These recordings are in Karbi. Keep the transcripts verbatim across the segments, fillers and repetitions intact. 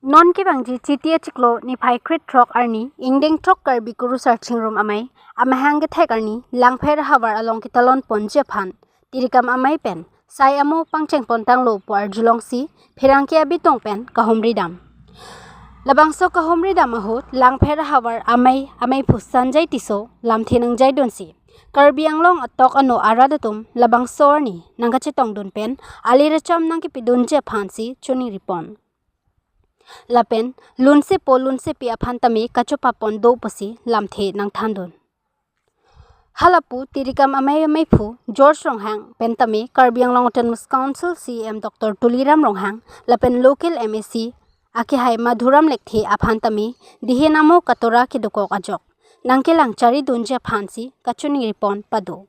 Non kevangji Chiti achiklo niphai krethrok arni ingdeng throk Karbi Kurusar Chingrum Amei amahang kethek arni Langpher ahavar along ketalon ponji aphan Tirikam Amei pen sai amo pangcheng pontanglo pu arjulongsi pherangke abitong pen kahumri dam. Labangso kahumri dam ahut Langpher ahavar amei, ameiphu Sanjay Tisso lamthe nangjaidunsi Karbi Anglong atok ano arat atum labangso arni nangkachetongdun pen ali racham nangkepidunji aphansi choningri pon. Lapen lunsepo lunsepi aphan tame kachopapon do pusi lamthe nangthandun. Halapu Tirikam Amei ameiphu George Ronghang pen tame Karbi Anglong Autonomous Council C E M Doctor Tuliram Ronghang lapen local M A C akehai Madhuram Lekthe aphan tame dihen amo katora kedokok ajok nangkelang charidunji aphansi kachoningri pon pado.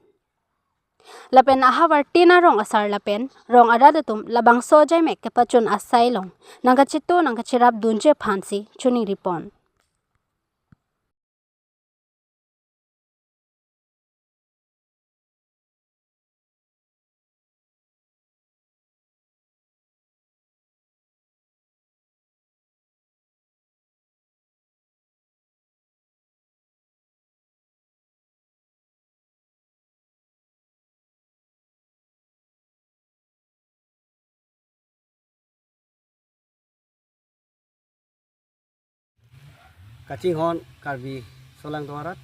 Lapen ahavar tin arong asar lapen rong arat atum labangso ajaimek kepachun asai along nangkacheto nangkacherapdunji aphansi choningri pon. Kachinghon Karbi solangdo arat,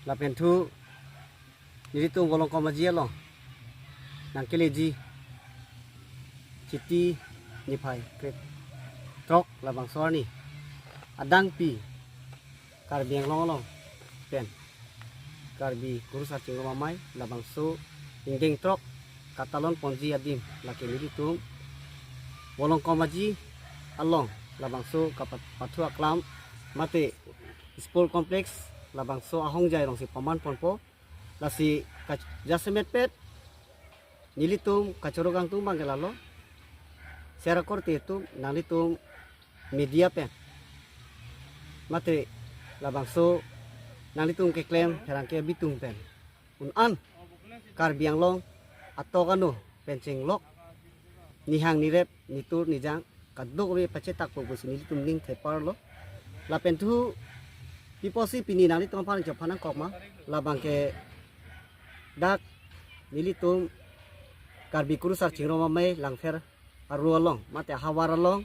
lapen thu nelitum Volongkom Aji along nangkeleji Chiti niphai krethrok labangso arni adangpi Karbi Anglong along pen Karbi Kurusar Chingrum Amei labangso ingdeng throk katalon ponji adim lake nelitum Volongkom Aji along labangso kapathu aklam mate sport complex labangso ahongjai alongsi paman ponpo. Lasi ka-, jasemetpet nelitum kachoro kangtung abangke lalo, sera korte atum nanglitum media pen mate labangso nanglitum keklem pherangke abitung pen un-an Karbi Anglong atok ano pen chenglok nihang nirep nitur nijang kadokave pachetakpo pusi nelitum ning theparlo. Lapen thu pi apotsi pini nanglitum aphan chophan nangkok ma, labangke dak nelitum Karbi Kurusar Chingrum Amei Langpher aru along mate ahavar along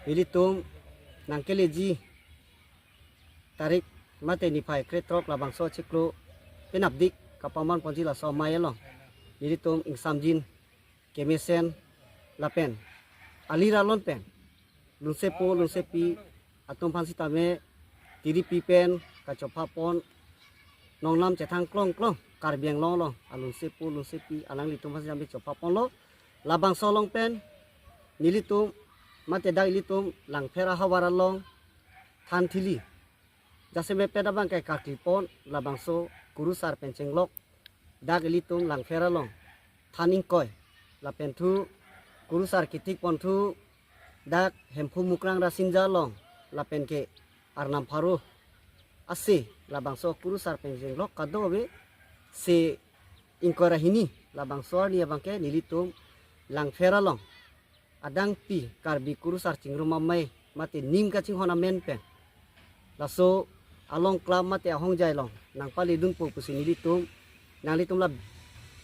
nelitum nangkeleji tarik mate niphai krethrok labangso achiklo penapdik kapaman ponji laso amei along nelitum ingsamjin kemesen lapen ali ra alon pen lunsepo lunsepi atum aphan sitame tiripi pen kachopapon nongnam chethang klong klong Karbi Anglong along alunsepo lunsepi alanglitum aphan sitame chopaponlo. Labangso along pen nelitum mate dak ilitum Langpher ahavar along thanthili jasemetpet abangke karklipon labangso kurusar pen chenglok dak ilitum Langpher along than ingkoi lapen thu kurusar kethik ponthu dak Hemphu Mukrang Rasinja along lapen ke Arnam Pharo ase labangso kurusar pen chenglok kadokave se ingkoi ra hini labangso arni abangke nelitum Langpher along adangpi Karbi Kurusar Chingrum Amei mate nim kachinghon amen pen laso along club mate ahongjai along nangpaledunpo pusi nelitum nanglitum la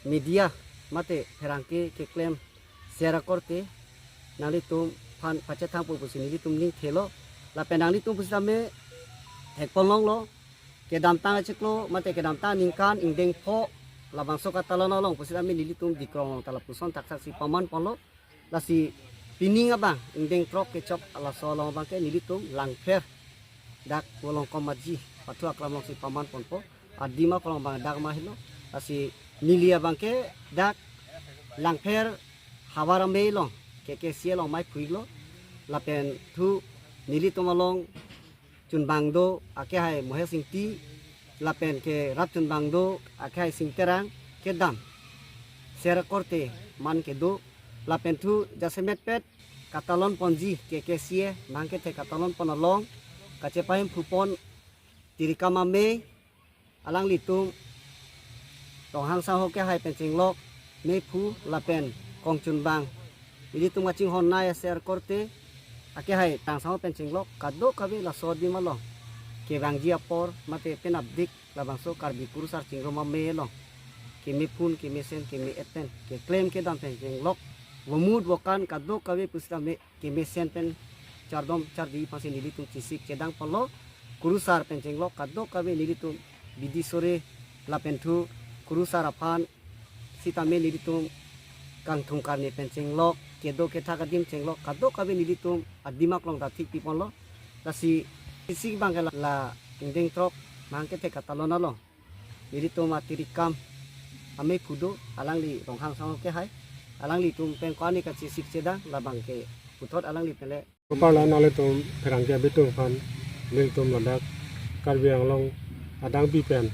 media mate pherangke keklem sera korte nanglitum aphan pachethangpo pusi nelitum ning thelo. Lapen nanglitum pusitame thekponlonglo kedamtang achiklo mate kedamtang aningkan ingdeng pho labangso katalon along pusitame nelitum Dikrong along ta lapuson thakthak si paman ponlo. Lasi pining abang ingdeng throk kechok laso along abangke nelitum Langpher dak Volongkom Aji pathu aklam alongsi paman ponpo. Adim akolong abang dak ma helo. Lasi neli abangke dak Langpher havar amei along K K C A along mei phuilo. Lapen thu nelitum along chunbang do akehai Mohes Ingti lapen ke rap chunbang do akehai Sing Terang kedam sera korte man kedo lapen thu jasemetpet katalon ponji K K C A nangkethe katalon pon along kachepahemphu pon Tirikam Amei alanglitum Ronghang Sangho kehai pen chenglok meiphu lapen kongchunbang ilitum kachinghon nai aser korte Akehai Tangsang pen chenglok kadokave laso adim along kevangji apor mate penapdik labangso Karbi Kurusar Chingrum Amei along keme phun, keme sen, keme et pen keklem kedam pen chenglok vomut vokan kadokave pusitame kemesen pen chardom chardi aphansi nelitum chesik chedang ponlo. Kurusar pen chenglok kadokave nelitum bidi sore lapen thu Kurusar aphan sitame nelitum kangthum karni pen chenglok kedo kethak adim chenglok kadokave nelitum adim aklong ta thik pi ponlo. Lasi chesik abangke la, la ingdeng throk mahang kethek katalon along nelitum atirikam amei phudo alangli Ronghang Sangho Kehai, alanglitum pen ko-an ni kachesik chedang labangke puthot alangli pen le. Parlo nanglitum pherangke abitung aphan nelitum ladak Karbi Anglong adang bi pen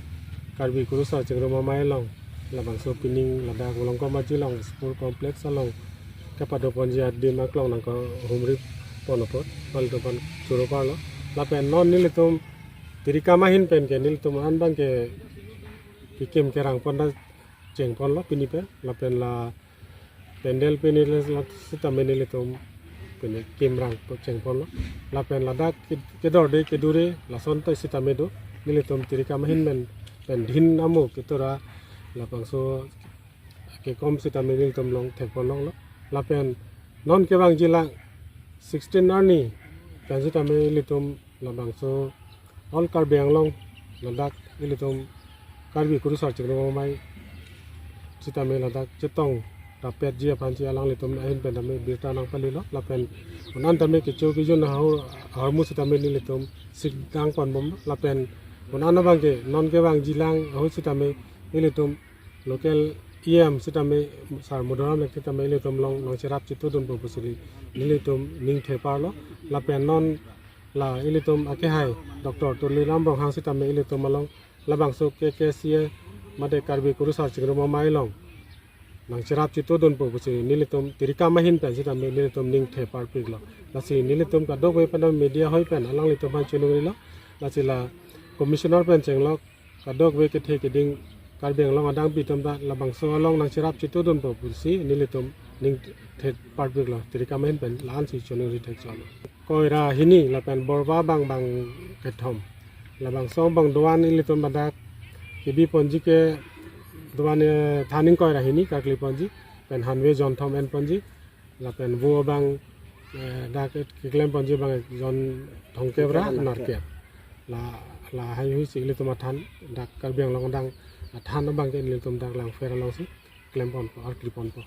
Karbi Kurusar Chingrum Amei along labangso pining ladak Volongkom Aji along Sport Complex along kepado ponji adim aklong nangkehumri pon apot nanglitum aphan choro parlo. Lapen non nelitum tirikam ahin pen ke nelitum an abangke kekim kerang pon ta cheng ponlo pini pen, lapen la pandal pini le sitame nelitum pini kimrang po cheng ponlo. Lapen ladak ke-, kedorde kedure lason ta sitame do, nelitum tirikam ahin pen, pen dhin amo ketora labangso kekom sitame nelitum long thek ponlonglo. Lapen non kevangji lang sixteen arni pen sitame nelitum labangso all Karbi Anglong ladak ilitum Karbi Kurusar Chingrum Amei sitame ladak chetong rapetji aphansi alanglitum ahin pen tame birta nangpalilo. Lapen un-an tame kecho kejun ahor-, ahormu sitame nelitum sikdang ponbom. Lapen un-an abangke non kevangji lang ahut sitame ilitum local E M sitame Sar Mudoram Lekthe tame ilitum long nangcherap chetudunpo pusi nelitum ning the parlo. Lapen non la ilitum akehai Doctor Tuliram Ronghang sitame ilitum along labangso K K C A mate Karbi Kurusar Chingrum Amei along nangcherap chetudunpo pusi nelitum tirikam ahin pen sitame nelitum ning the parpiklo. Lasi nelitum kadokave pen media hoi pen alanglitum aphan chonungrilo. Lasi la commissioner pen chenglok kadokave kethe keding Karbi Anglong adang bi atum ta labangso along nangcherap chetudunpo pusi nelitum ning the parpiklo, tirikam ahin pen la-ansi chonungri thek cholo. Koira hini lapen borba abang bang kethom. Labangso abang do-an ilitum ladak kebi ponji ke do-an, eh, than ingkoi ra hini karkli ponji, pen hanve jon thom en ponji, lapen vo abang, eh, dak keklem ponji abang jon thomkep ra nerkep. La, lahai huisi ilitum athan dak Karbi Anglong adang athan abangke ilitum dak Langpher alongsi klem ponpo, arkli ponpo.